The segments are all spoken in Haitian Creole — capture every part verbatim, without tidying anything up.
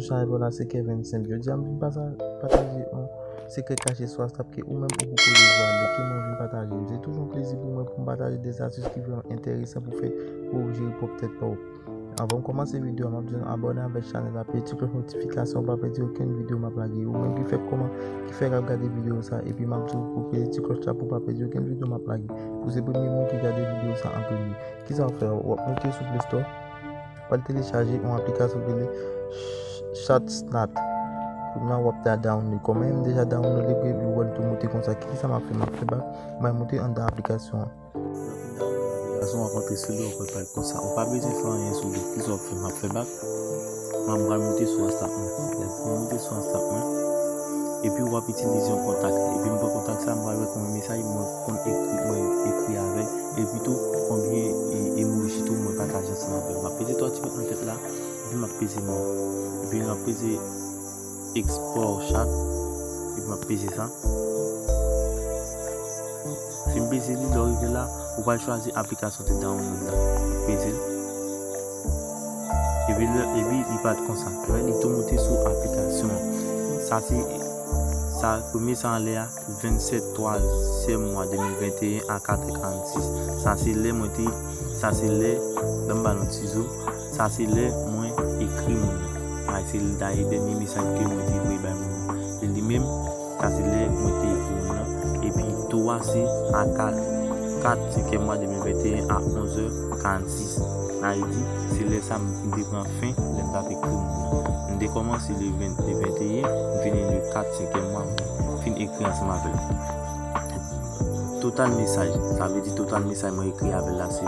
Chanèl la se Kevin Simple. Jodi a m vin pasa-, pataje yon sekrè kache sou WhatsApp ke ou menm ou poko revwa, men ke mwen vin pataje. Se toujou yon plezi pou mwen pou m pataje de astis ki vrèman enteresan pou fè pou ou jere pwòp tèt pa w. Anvan m kòmanse videyo a, m ap di nou abòne avèk chanèl la, peye ti klòch notifikasyon, pa pèdi okenn videyo m ap lage. Ou menm ki fèk kòman, ki fèk ap gade videyo sa, epi m ap di w pou peye ti klòch la pou pa pèdi okenn videyo m ap lage. Pou se premye moun ki gade videyo sa an premye. Kisa w ap fè? W ap moute sou Play Store, w al telechaje yon aplikasyon ki rele Ch-, Chatsnap. Kounye a w ap ta download. Kòm m deja download li, epi ou wè l tou moute konsa. Kisa m ap fè? M ap fè bak, m al moute anndan aplikasyon an. Lè w fin download aplikasyon an, w ap antre sou li, w ap wè l parèt konsa. Ou pa bezwen fè anyen sou li. Kisa w ap fè? M ap fè bak. M ap pral moute sou WhatsApp mwen. Lè m moute sou WhatsApp mwen, epi w ap itilize yon kontak. Epi m pran kontak sa, m pral wè konbyen mesaj mwen konn ekri, mwen ekri avè l. Epi tou, konbyen e-, emoji tou mwen pataje ansanm avè l. M ap peze twa ti pòt nan tèt la, epi m ap peze non. Epi m ap peze export chat, epi m ap peze sa. Si m peze li, lè w rive la, ou pral chwazi aplikasyon te download la. Peze l. Epi lè, epi li parèt konsa. Wè, li tou moute sou aplikasyon an. Sa se, sa, premye sa anlè a, vennsèt twazyèm mwa de mil venteyen a kat è karannsis. Sa se lè mwen te, sa se lè, ban m ba nou ti zo, sa se lè mwen ekri moun nan. Sa se dayè dènye mesaj ke mwen te voye bay moun nan. E li menm, sa se lè mwen te ekri moun nan. Epi tou a se a kat, kat senkyèm mwa de mil venteyen a onzè karannsis. Sa vle di, se lè sa m te pran fen, lè m t ap ekri moun nan. M te kòmanse le ven, le venteyen, m fini le kat senkyèm mwa, m fin ekri ansanm avè l. Total mesaj, sa vle di total mesaj mwen ekri avè l la se,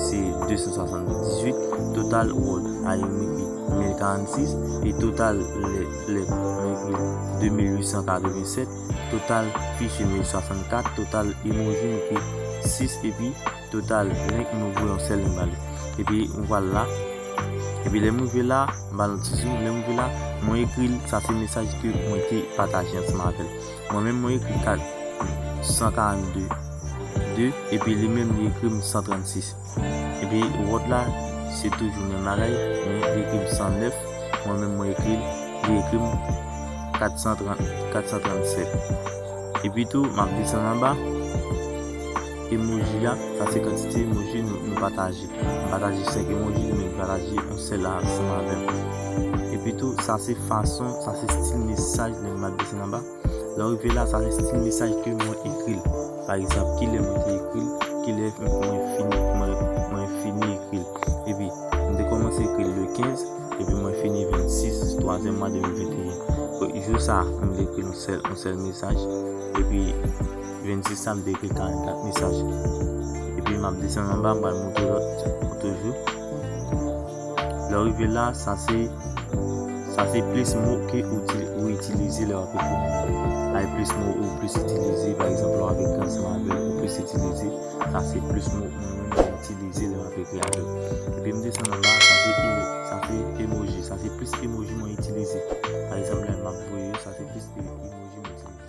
se de san swasanndizwit. Total word, sa vle di m ekri mil karannsis. E total lè, lè mwen ekri de mil uit san katrevennsèt. Total fichye mil swasannkat. Total emoji m ekri sis. Epi total link, mwen voye yon sèl link ba li. Epi m pral la. Epi lè m rive la, m ba l yon ti zoom. Lè m rive la, mwen ekri l, sa se mesaj ke mwen te pataje ansanm avè l. Mwen menm, mwen ekri kat san karannde de, epi li menm, li ekri m san trannsis. Epi word la, se toujou menm bagay, men li ekri m san nèf, mwen menm, mwen ekri l, li ekri m kat san trant, kat san trannsèt. Epi tou, m ap desann anba, emoji a, sa se kantite emoji nou, nou pataje. M pataje senk emoji, li menm li pataje yon sèl ansanm avè m. Epi tou, sa se fason, sa se stil mesaj, lè m ap desann anba. Lè w rive la, sa se stil mesaj ke mwen ekri l. Pa egzanp, kilè mwen te ekri l, kilè mwen fini, mwen, mwen fini ekri l. Epi, m te kòmanse ekri l le kenz, epi mwen fini vennsis, twazyèm mwa de mil venteyen. Jou sa, m te ekri yon sèl, yon sèl mesaj. Epi, vennsis sa, m te ekri karannkat mesaj. Epi, m ap desann anba, m pral montre lòt toujou. Lè w rive la, sa se, sa se plis mo ke ou ti-, ou itilize lè w ap ekri moun nan. Sa se plis mo ou plis itilize, pa egzanp, lè w ap ekri ansanm avè l, ou plis itilize. Sa se plis mo mwen menm mwen itilize lè m ap ekri avè l. Epi m desann anba, sa se e-, sa se emoji. Sa se plis emoji mwen itilize. Pa egzanp, lè m ap voye yo, sa se plis e-, emoji mwen itilize.